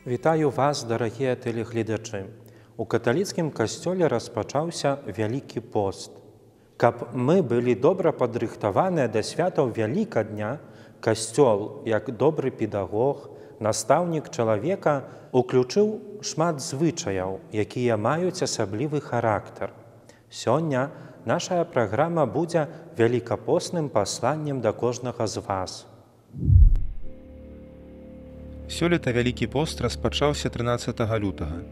Вітаю вас, дарагія тэлегледачы. У каталіцкім касцёле распачаўся Вялікі пост. Каб мы былі добра падрыхтаваныя да святаў Вялікадня, касцёл, як добры педагог, настаўнік чалавека, уключыў шмат звычаяў, якія маюць асаблівы характар. Сёння нашая праграма будзе велікапосным пасланнем да кожнага з вас. Сёлета Вялікі пост распачаўся 13 лютага.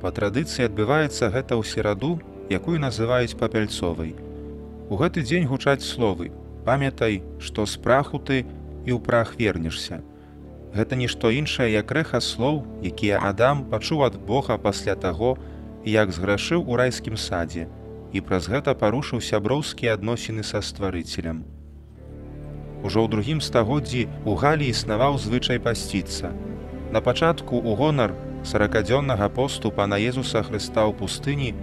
Па традыцыі адбываецца гэта ў сераду, якую называюць папяльцовай. У гэты дзень гучаць словы: «Памятай, што з праху ты і ў прах вернешся». Гэта нішто іншае, як рэха слоў, якія Адам пачуў ад Бога пасля таго, як зграшыў у райскім садзе і праз гэта парушыў сяброўскія адносіны са стварыцелем. Ужо ў другім стагоддзі ў Галіі існаваў звычай пасціцца. На пачатку ў гонар саракадзённага посту пана Езуса Хрыста ў пустыні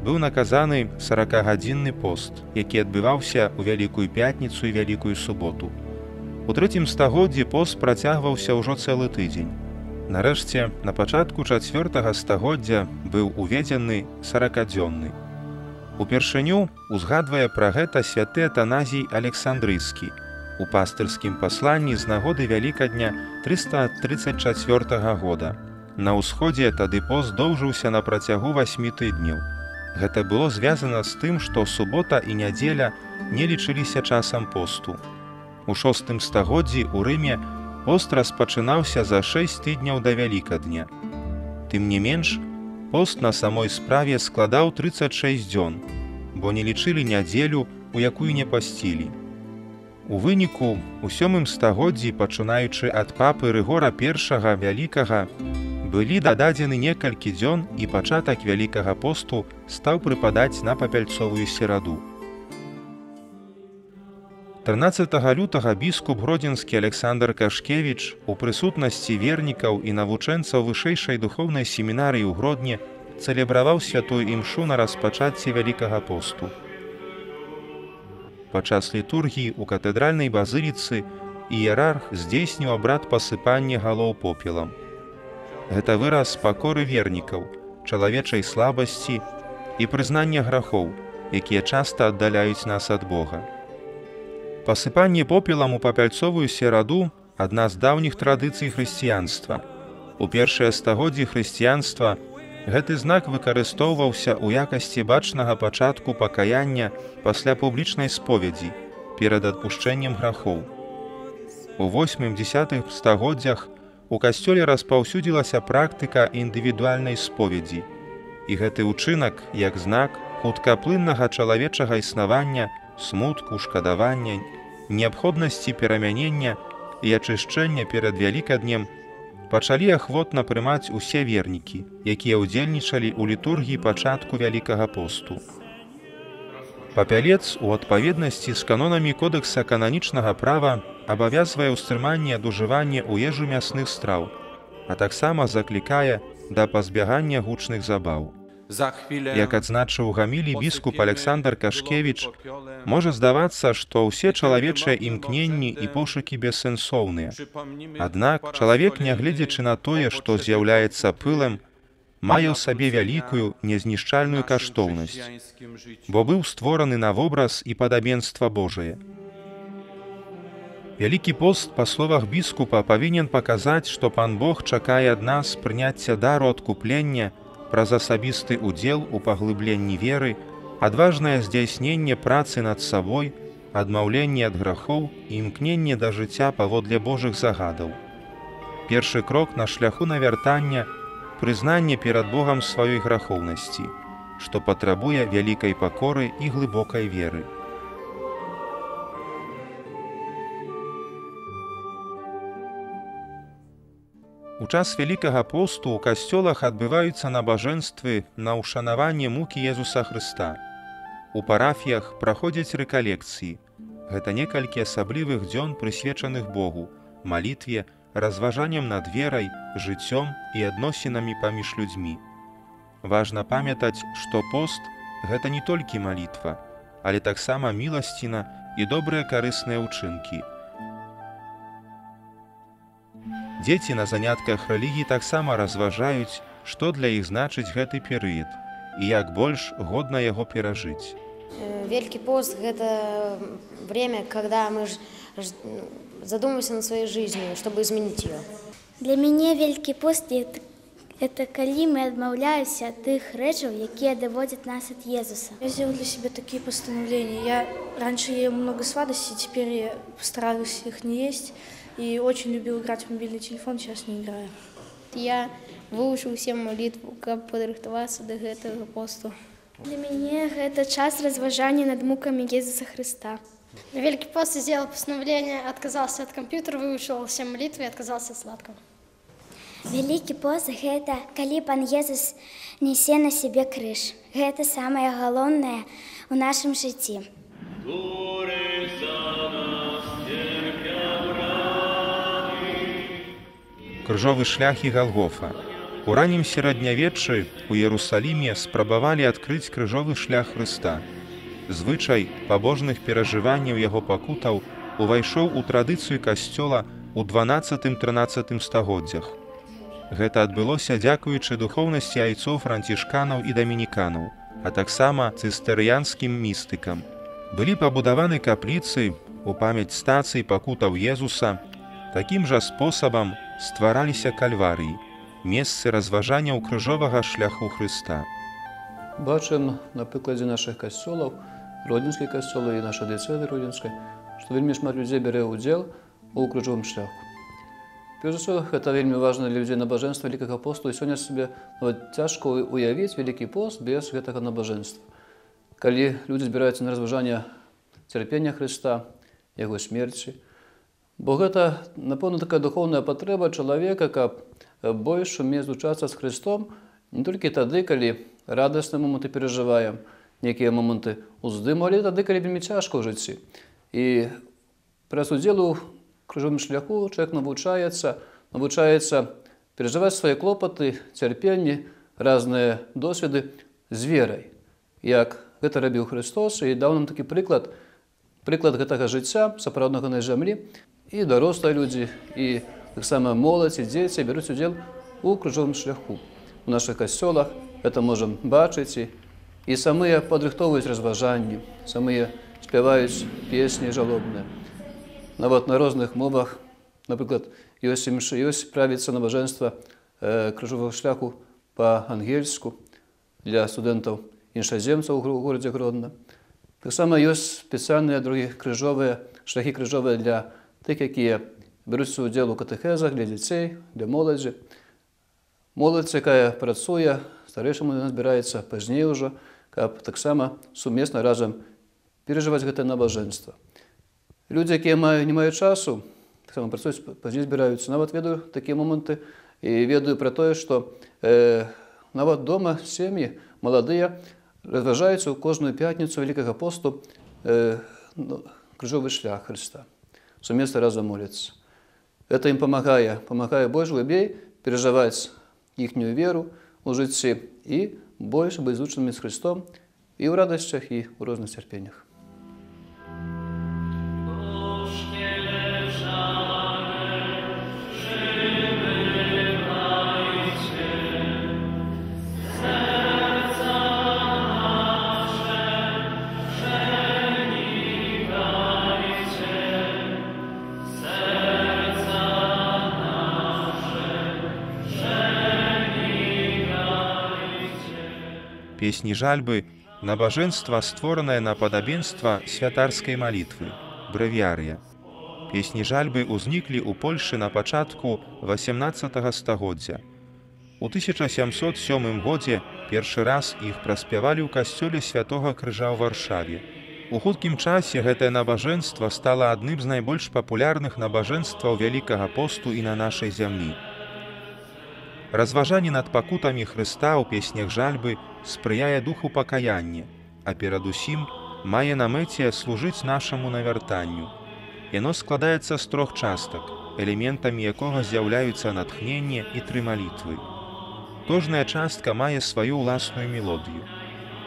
быў наказаны саракагадзінны пост, які адбываўся ў Вялікую пятніцу і Вялікую суботу. У трэцім стагоддзі пост працягваўся ўжо цэлы тыдзень. Нарэшце, на пачатку чацвёртага стагоддзя быў уведзены саракадзённы. Упершыню узгадвае пра гэта святы Атаназій Александрыйскі у пастырскім пасланні з нагоды Вялікадня 334 года. На ўсходзе тады пост доўжыўся на працягу 8 тыдняў. Гэта было звязана з тым, што субота і нядзеля не лічыліся часам посту. У шостым стагоддзі ў Рыме пост распачынаўся за 6 тыдняў да Вялікадня. Тым не менш, пост на самой справе складаў 36 дзён, бо не лічылі нядзелю, у якую не пасцілі. У выніку, у сёмым стагоддзі, пачынаючы ад папы Рыгора I Вялікага, былі дададзены некалькі дзён, і пачатак Вялікага посту стаў прыпадаць на папяльцовую сераду. 13 лютага біскуп гродзенскі Александр Кашкевіч у прысутнасці вернікаў і навучэнцаў вышэйшай духоўнай семінарыі ў Гродне цэлебраваў святую імшу на распачацці Вялікага посту. Падчас літургіі ў катэдральнай базыліцы іерарх здзейсніў абрад пасыпання галоў попелам. Гэта выраз пакоры вернікаў, чалавечай слабасці і прызнання грахоў, якія часта аддаляюць нас ад Бога. Пасыпанне попелам у папяльцовую сераду адна з даўніх традыцый хрысціянства. У першыя стагоддзі хрысціянства гэты знак выкарыстоўваўся ў якасці бачнага пачатку пакаяння пасля публічнай споведзі перад адпушчэннем грахоў. У 8-10 стагоддзях у касцёле распаўсюдзілася практыка індывідуальнай споведзі, і гэты ўчынак, як знак хуткаплыннага чалавечага існавання, смутку, шкадавання, неабходнасці перамянення і ачышчэння перад Вялікаднем, пачалі ахвотна прымаць усе вернікі, якія ўдзельнічалі ў літургіі пачатку Вялікага посту. Папялец у адпаведнасці з канонамі кодэкса кананічнага права абавязвае ўстрыманне ад ужывання ў ежу мясных страў, а таксама заклікае да пазбягання гучных забаў. Як адзначыў у гаміліі біскуп Александр Кашкевіч, можа здавацца, што ўсе чалавечыя імкненні і пошукі бессэнсоўныя. Аднак чалавек, нягледзячы на тое, што з'яўляецца пылам, мае ў сабе вялікую незнішчальную каштоўнасць, бо быў створаны на вобраз і падабенства Божае. Вялікі пост, па словах біскупа, павінен паказаць, што пан Бог чакае ад нас прыняцця дару адкуплення праз асабісты ўдзел у паглыбленні веры, адважнае здзяйсненне працы над сабой, адмаўленне ад грахоў і імкненне да жыцця паводле Божых загадаў. Першы крок на шляху навяртання – прызнанне перад Богам сваёй грахоўнасці, што патрабуе вялікай пакоры і глыбокай веры. У час Вялікага посту ў касцёлах адбываюцца набажэнствы на ўшанаванне мукі Езуса Хрыста. У парафіях праходзяць рэкалекцыі. Гэта некалькі асаблівых дзён, прысвечаных Богу, малітве, разважанням над верай, жыццём і адносінамі паміж людзьмі. Важна памятаць, што пост гэта не толькі малітва, але таксама міласціна і добрыя карысныя ўчынкі. Дзеці на занятках рэлігіі таксама разважаюць, што для іх значыць гэты перыяд і як больш годна яго перажыць. Вялікі пост – гэта время, когда мы задумываемся над своей жизнью, чтобы изменить ее. Для мяне Вялікі пост – это калі мы адмаўляемся ад тых рэчаў, якія даводзяць нас ад Езуса. Я сделал для себя такие постановления. Я раньше ел много сладостей, теперь я стараюсь их не есть. И очень любил играть в мобильный телефон, сейчас не играю. Я выучил все молитву, как падрыхтавацца до гэтага посту. Для мяне гэта час разважання над мукамі Езуса Хрыста. На Великий пост я сделал постановление, отказался от компьютера, выучил все молитвы и отказался от сладкого. Вялікі пост гэта калі пан Езус несе на сябе крыж. Гэта самае галоўнае ў нашым жыцці. Крыжовы шлях і Галгофа. У раннім сярэднявеччы у Ерусаліме спрабавалі адкрыць крыжовы шлях Хрыста. Звычай пабожных перажыванняў яго пакутаў увайшоў у традыцыю касцёла ў 12-13 стагоддзях. Гэта адбылося дзякуючы духоўнасці айцоў францішканаў і дамініканаў, а таксама цыстэрыянскім містыкам. Былі пабудаваны капліцы ў памяць стацый пакутаў Езуса. Такім жа спосабам ствараліся кальварыі, месцы разважанняў крыжовага шляху Хрыста. Бачым на прыкладзе нашых касцёлаў, Гродзенскі касцёл і наша дыяцэза Гродзенская, што вельмі шмат людзей бярэ ўдзел у крыжовым шляху. Перш за ўсё, гэта вельмі важна для людзей набажэнства Вялікага посту, і сёння сабе нават цяжка уявіць Вялікі пост без гэтага набажэнства. Калі людзі збіраюцца на разважанне цярпення Хрыста, яго смерці, бо гэта, напэўна, такая духоўная патрэба чалавека, каб больш умець злучацца з Хрыстом не толькі тады, калі радасныя моманты перажываем, некія моманты уздыму, але тады, калі вельмі цяжка ў жыцці. І праз удзел у крыжовым шляху чалавек навучаецца перажываць свае клопаты, цярпенні, разныя досведы з верай, як гэта рабіў Хрыстос і даў нам такі прыклад, прыклад гэтага жыцця, сапраўднага на зямлі. І дарослыя людзі, і таксама моладзь, і дзеці бяруць удзел у крыжовым шляху. У нашых касцёлах гэта можам бачыць, і самыя падрыхтоўваюць разважанні, самыя спяваюць песні жалобныя. Нават на розных мовах, напрыклад, ёсць імшы, ёсць правіцца набажэнства крыжовага шляху па-ангельску для студэнтаў іншаземцаў у горадзе Гродна. Таксама ёсць спецыяльныя другія крыжовыя, шляхі крыжовыя для тых, якія бяруць удзел у катэхезах, для дзяцей, для моладзі. Моладзь, якая працуе, старэйшаму збіраецца пазней ужо, каб таксама сумесна разам перажываць гэтае набажэнства. Людзі, якія не маюць часу, таксама працуюць, пазней збіраюцца. Нават ведаю такія моманты і ведаю пра тое, што нават дома сем'і маладыя разважаюцца ў кожную пятніцу Вялікага посту крыжовы шлях Хрыста. Сумесна разам моляцца. Это ім памагае больш глыбей перажываць іхнюю веру ў жыцці і больш быць злучанымі з Хрыстом і ў радасцях, і ў розных цярпеннях. Песні жальбы набажэнства, створанае на падабенства святарскай малітвы, брэвіарыя. Песні жальбы ўзніклі ў Польшы на пачатку 18 стагоддзя. У 1707 годзе першы раз іх праспявалі ў касцёле Святога Крыжа ў Варшаве. У хуткім часе гэтае набажэнства стала адным з найбольш папулярных набажэнстваў Вялікага посту і на нашай зямлі. Разважанне над пакутамі Хрыста ў песнях жальбы спрыяе духу пакаяння, а перадусім мае на мэце служыць нашаму навяртанню. Яно складаецца з трох частак, элементамі якога з'яўляюцца натхненне і тры малітвы. Кожная частка мае сваю ўласную мелодыю.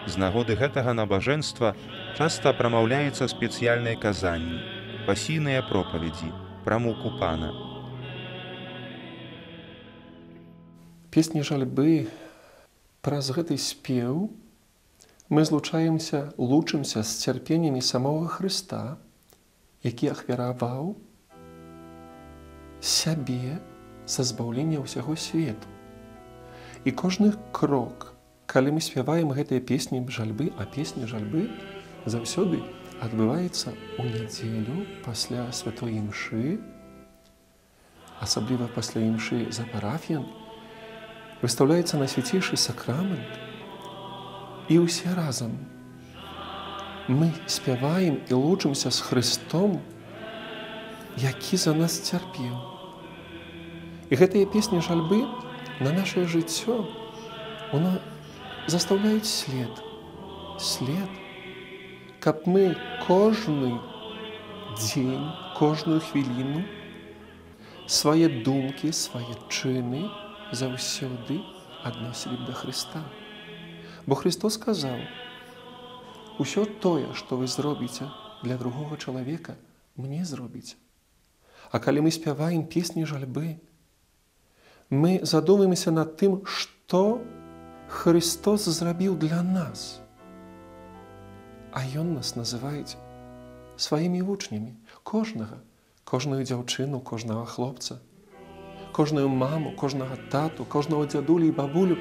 З нагоды гэтага набажэнства часта прамаўляюцца спецыяльныя казанні, пасійныя пропаведзі, пра муку Пана. Песні жальбы, праз гэты спеў мы злучаемся, лучымся з цярпеннямі самога Хрыста, які ахвяраваў сябе за збаўленне ўсяго свету. І кожны крок, калі мы спяваем гэтыя песні жальбы, а песні жальбы заўсёды адбываецца ў нядзелю пасля святой імшы, асабліва пасля імшы за парафіян, выстаўляецца найсвяцейшы сакрамент, і ўсе разам мы спяваем і лучымся з Хрыстом, які за нас цярпеў. І гэтыя песні жальбы на наше жыццё застаўляюць след, след, каб мы кожны дзень, кожную хвіліну свае думкі, свае чыны заўсёды адносілі б да Хрыста. Бо Хрыстос сказаў: «Усё тое, што вы зробіце для другога чалавека, мне зробіце». А калі мы спяваем песні жальбы, мы задумаемся над тым, што Хрыстос зрабіў для нас. А Ён нас называе сваімі вучнямі, кожнага, кожную дзяўчыну, кожнага хлопца, кожную маму, кожнага тату, кожнага дзядулю і бабулю,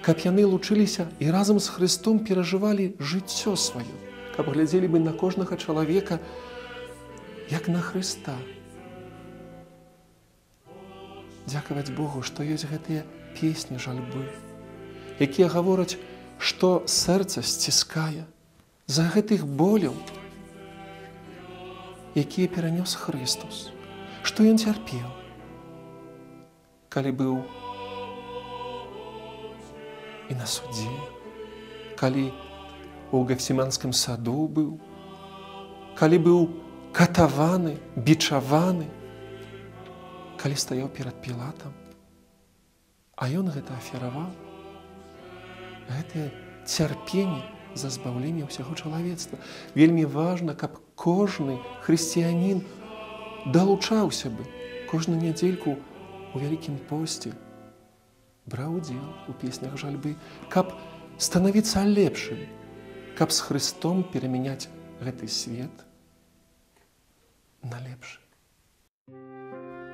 каб яны лучыліся і разам з Хрыстом перажывалі жыццё сваё, каб глядзелі бы на кожнага чалавека, як на Хрыста. Дзякаваць Богу, што ёсць гэтыя песні жальбы, якія гавораць, што сэрца сціскае за гэтых боляў, якія перанёс Хрыстос, што Ён цярпеў, калі быў і на судзе, калі ў Гефсіманскім саду быў, калі быў катаваны, бичаваны, калі стаяў перад Пілатам, а ён гэта ахвяраваў, гэтае цярпенне за збаўленне ўсяго чалавецтва. Вельмі важна, каб кожны хрысціянін далучаўся бы кожную нядзельку у Вялікім посце, браў удзел у песнях жальбы, каб станавіцца лепшым, каб з Хрыстом перамяняць гэты свет на лепшы.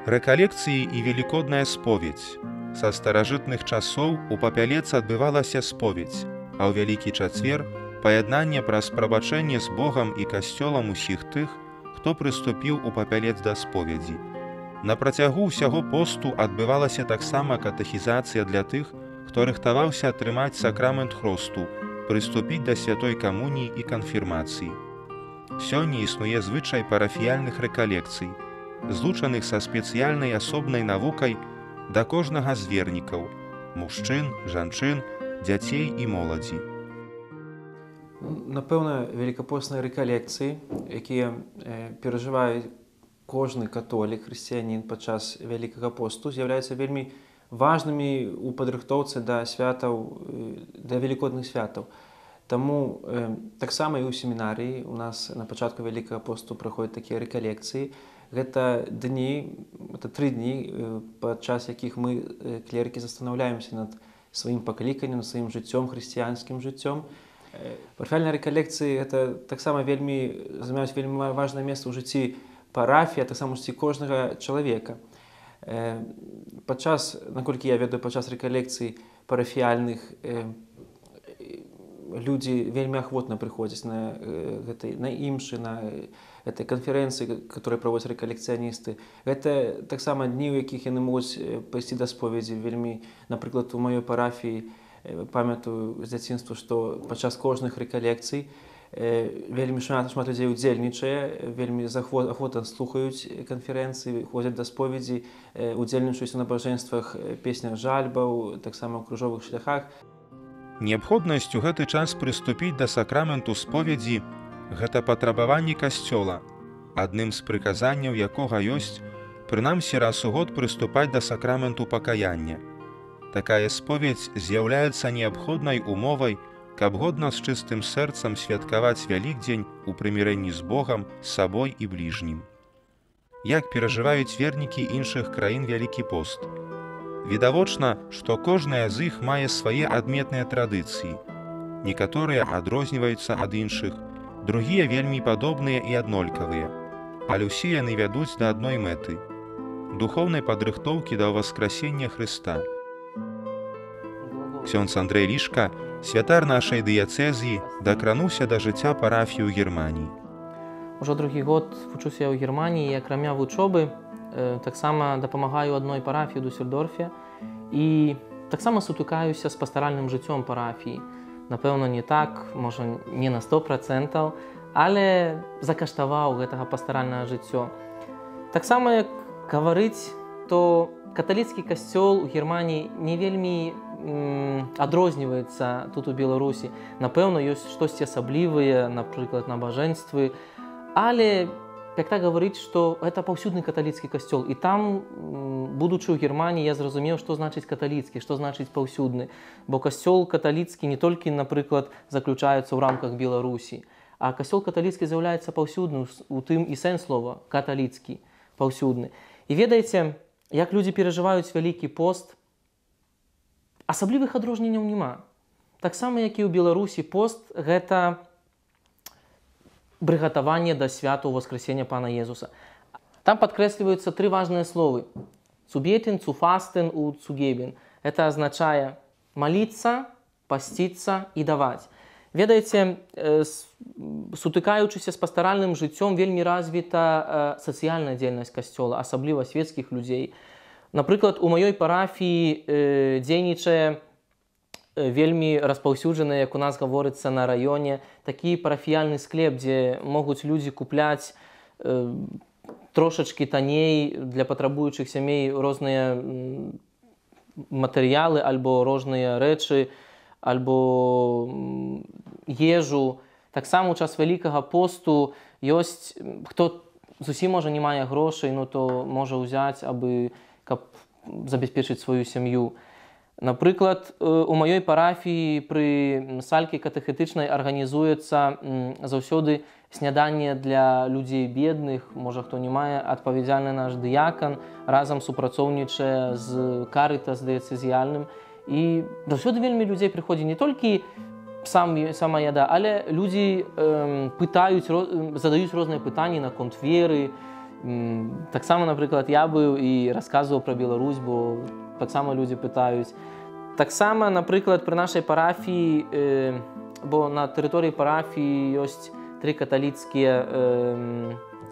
Рэкалекцыі і велікодная споведзь. Са старажытных часоў у папялец адбывалася споведзь, а ў вялікі чацвер паяднанне праз прабачэнне з Богам і касцёлам усіх тых, хто прыступіў у папялец да споведзі. На працягу ўсяго посту адбывалася таксама катэхізацыя для тых, хто рыхтаваўся атрымаць сакрамент хросту, прыступіць да святой камуніі і канфірмацыі. Сёння існуе звычай парафіяльных рэкалекцый, злучаных са спецыяльнай асобнай навукай да кожнага з вернікаў – мужчын, жанчын, дзяцей і моладзі. Напэўна, велікапосныя рэкалекцыі, якія перажывае кожны католік, хрысціянін падчас Вялікага посту, з'яўляюцца вельмі важнымі ў падрыхтоўцы да святаў, да велікодных святаў. Таму таксама і ў семінарыі у нас на пачатку Вялікага посту праходзяць такія рэкалекцыі. Гэта дні, это 3 дні, падчас якіх мы, клерыкі, застанаўляемся над сваім пакліканнем, сваім жыццём, хрысціянскім жыццём. Парафіяльныя рэкалекцыі гэта таксама вельмі займаюць вельмі важнае месца ў жыцці парафіі, а таксама ў жыцці кожнага чалавека. Падчас, наколькі я ведаю, падчас рэкалекцый парафіяльных людзі вельмі ахвотна прыходзяць на імшы, на гэтай канферэнцыі, которые праводзяць рэкалекцыяністы. Гэта таксама дні, у якіх яны могуць пайсці да споведзі. Вельмі, напрыклад, у маёй парафіі памятаю з дзяцінства, што падчас кожных рэкалекцый вельмі шмат людзей удзельнічае, вельмі ахвотна слухаюць канферэнцыі, ходзяць да споведзі, удзельнічаюць у набажэнствах, песнях жальбаў, таксама ў крыжовых шляхах. Неабходнасць у гэты час прыступіць да сакраменту споведзі гэта патрабаванне касцёла, адным з прыказанняў якога ёсць прынамсі раз у год прыступаць да сакраменту пакаяння. Такая споведзь з'яўляецца неабходнай умовай, каб годна з чыстым сэрцам святкаваць Вялікдзень у прымірэнні з Богам, сабой і бліжнім. Як перажываюць вернікі іншых краін Вялікі пост? Відавочна, што кожная з іх мае свае адметныя традыцыі. Некаторыя адрозніваюцца ад іншых, другія вельмі падобныя і аднолькавыя. Але ўсе яны вядуць да адной мэты – духоўнай падрыхтоўкі да ўваскрасення Хрыста. Ксёндз Андрэй Лішка, святар нашай дыяцэзіі, дакрануўся да жыцця парафіі ў Германіі. Ужо другі год вучуся я ў Германіі, і акрамя вучобы таксама дапамагаю адной парафіі ў Дусельдорфе і таксама сутыкаюся з пастаральным жыццём парафіі. Напэўна, не так, можа, не на 100%, але закаштаваў гэтага пастаральнага жыццё. Таксама, як гаварыць, то каталіцкі касцёл у Германіі не вельмі адрозніваецца тут у Беларусі. Напэўна, ёсць штосьці асаблівыя, напрыклад, набажэнствы, але як так гаварыць, што гэта паўсюдны каталіцкі касцёл. І там, будучы ў Германіі, я зразумеў, што значыць каталіцкі, што значыць паўсюдны. Бо касцёл каталіцкі не толькі, напрыклад, заключаецца ў рамках Беларусі, а касцёл каталіцкі з'яўляецца паўсюдным, у тым і сэнс слова каталіцкі, паўсюдны. І ведаеце, як людзі перажываюць Вялікі пост, асаблівых адрозненняў няма. Таксама, як і ў Беларусі, пост гэта прыгатаванне да свята Уваскрасення Пана Езуса. Там падкрэсліваюцца тры важныя словы: цубетен, цуфастен, у цугебен. Это азначае маліцца, пасціцца і даваць. Ведаеце, сутыкаючыся з пастаральным жыццём, вельмі развіта сацыяльная дзейнасць касцёла, асабліва светскіх людзей. Напрыклад, у маёй парафіі дзейнічае вельмі распаўсюджаны, як у нас гаворыцца на раёне, такі парафіяльны склеп, дзе могуць людзі купляць трошачкі танней для патрабуючых сямей розныя матэрыялы альбо розныя рэчы, альбо ежу. Таксама ў час Вялікага посту ёсць, хто зусім можа не мае грошай, ну то можа ўзяць, абы каб забяспечыць сваю сям'ю. Напрыклад, у маёй парафіі пры салькі катэхетычнай арганізуецца заўсёды сняданне для людзей бедных, можа, хто не мае, адпавядальны наш дыякан разам супрацоўнічае з Карытас дыяцэзіяльным. І заўсёды вельмі людзей прыходзіць не толькі сама яда, але людзі пытаюць, задаюць розныя пытанні наконт веры. Таксама, напрыклад, я быў і расказваў пра Беларусь, бо таксама людзі пытаюць. Таксама, напрыклад, пры нашай парафіі, бо на тэрыторыі парафіі ёсць тры каталіцкія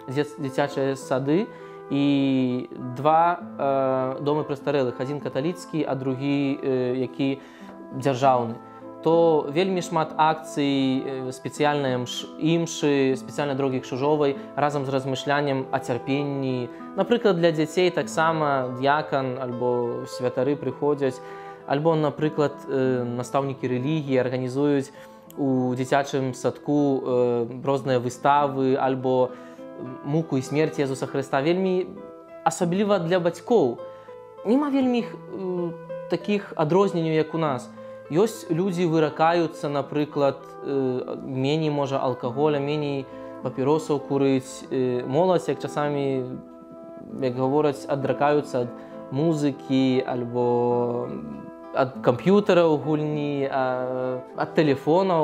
дзіцячыя сады і два домы престарэлых. Адзін каталіцкі, а другі, які дзяржаўны. То вельмі шмат акцый, спецыяльныя імшы, спецыяльнай дрогі крыжовай разам з размышляннем о цярпенні. Напрыклад, для дзяцей таксама д'якан альбо святары прыходзяць, альбо, напрыклад, настаўнікі рэлігіі арганізуюць у дзіцячым садку розныя выставы альбо муку і смерць Езуса Хрыста. Вельмі асабліва для бацькоў. Няма вельмі такіх адрозненняў, як у нас. Ёсць людзі выракаюцца, напрыклад, меней можа алкаголя, меней папіросаў курыць. Моладзь, як часамі, як гавораць, адракаюцца ад музыкі альбо ад камп'ютараў гульні, ад тэлефонаў.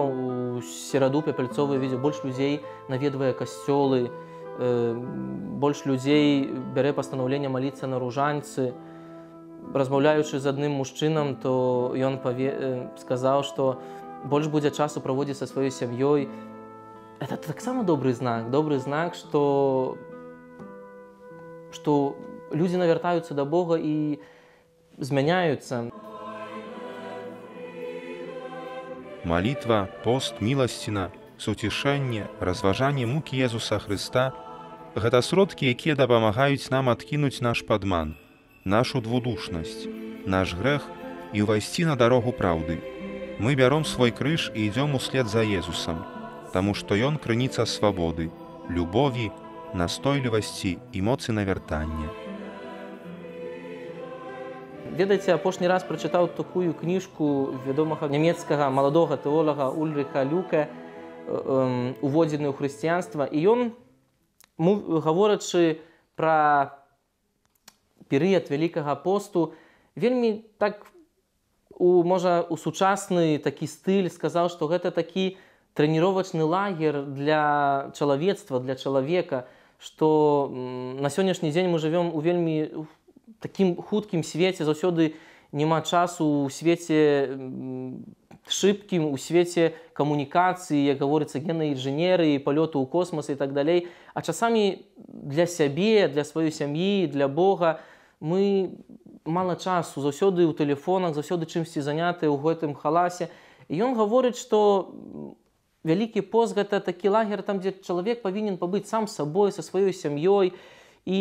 У сераду папяльцовую відзеў больш людзей наведвае касцёлы, больш людзей бярэ пастанаўленне маліцца на ружанцы. Размаўляючы з адным мужчынам, то ён сказаў, што больш будзе часу праводзіць са сваёй сям'ёй. Это таксама добры знак. Добры знак, што людзі навяртаюцца да Бога і змяняюцца. Малітва, пост, міласціна, суцішэнне, разважанне мукі Езуса Хрыста – гэта сродкі, якія дапамагаюць нам адкінуць наш падман, нашу двудушнасць, наш грэх і ўвайсці на дарогу праўды. Мы бяром свой крыж і ідзём услед за Езусам, таму што ён крыніца свабоды, любові, настойлівасці і моцы навяртання. Ведаеце, апошні раз прачытаў такую кніжку вядомага нямецкага маладога тэолага Ульрыха Люка «Уводзіны ў хрысціянства». І ён, гаворачы пра перыяд Вялікага посту, вельмі так, можа, у сучасны такі стыль сказаў, што гэта такі трэніровачны лагер для чалавецтва, для чалавека, што на сённяшні дзень мы жывём у вельмі такім хуткім свеце, заўсёды няма часу ў свеце шыбкім, у свеце камунікацыі, як гаворыцца, геннай інжынерыі, палёту ў космас і так далей. А часамі для сябе, для сваёй сям'і, для Бога мы мала часу, заўсёды ў тэлефонах, заўсёды чымсьці занятыя ў гэтым халасе. І ён гаворыць, што Вялікі пост гэта такі лагер, там, дзе чалавек павінен пабыць сам сабой, са сваёй сям'ёй і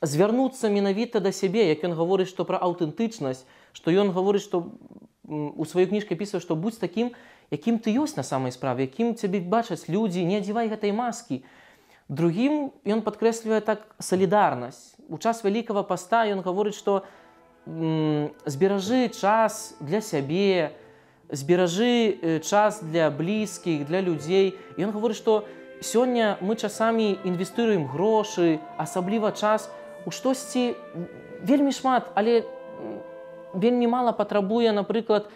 звярнуцца менавіта да сябе, як ён гаворыць, што пра аўтэнтычнасць, што ён гаворыць, што у сваёй кніжцы пісаў, што будзь такім, якім ты ёсць на самай справе, якім цябе бачаць людзі, не адзівай гэтай маскі. Другім ён падкрэслівае так салідарнасць. У час Вялікага поста ён гаворыць, што зберажы час для сябе, зберажы час для блізкіх, для людзей. І ён гаворыць, што сёння мы часамі інвестуем грошы, асабліва час у штосьці вельмі шмат, але вельмі мала патрабуе, напрыклад,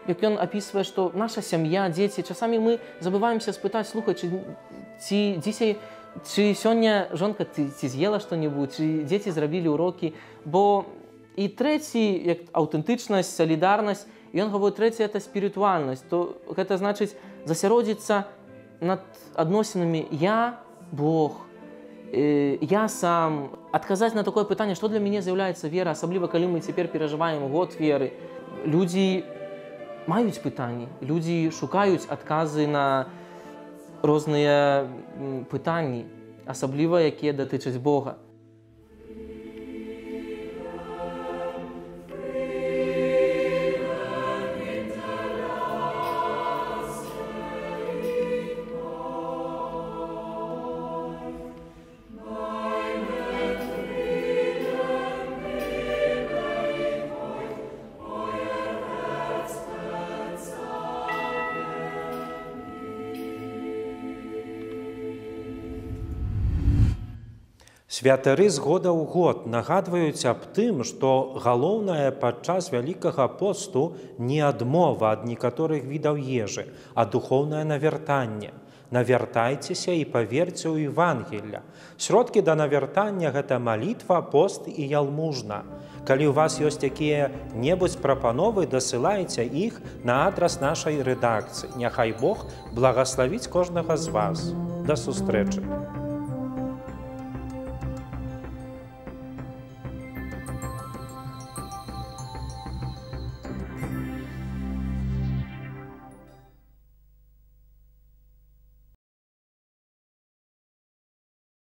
як ён апісвае, што наша сям'я, дзеці, часамі мы забываемся спытаць, слухай, ці сёння жонка ці з'ела што-небудзь, ці дзеці зрабілі урокі. Бо і трэці, як аўтэнтычнасць, салідарнасць, і ён гаворыць, трэцяе – это спірытуальнасць. То гэта значыць засяродзіцца над адносінамі «я, Бог», «я сам». Адказаць на такое пытанне, што для мяне з'яўляецца вера, асабліва калі мы цяпер перажываем год веры. Людзі маюць пытанні, людзі шукаюць адказы на розныя пытанні, асабліва якія датычаць Бога. Святары з года ў год нагадваюць аб тым, што галоўнае падчас Вялікага посту не адмова ад некаторых відаў ежы, а духоўнае навяртанне. Навяртайцеся і паверце ў Евангелля. Сродкі да навяртання гэта малітва, пост і ялмужна. Калі ў вас ёсць якія-небудзь прапановы, дасылайце іх на адрас нашай рэдакцыі. Няхай Бог благаславіць кожнага з вас. Да сустрэчы!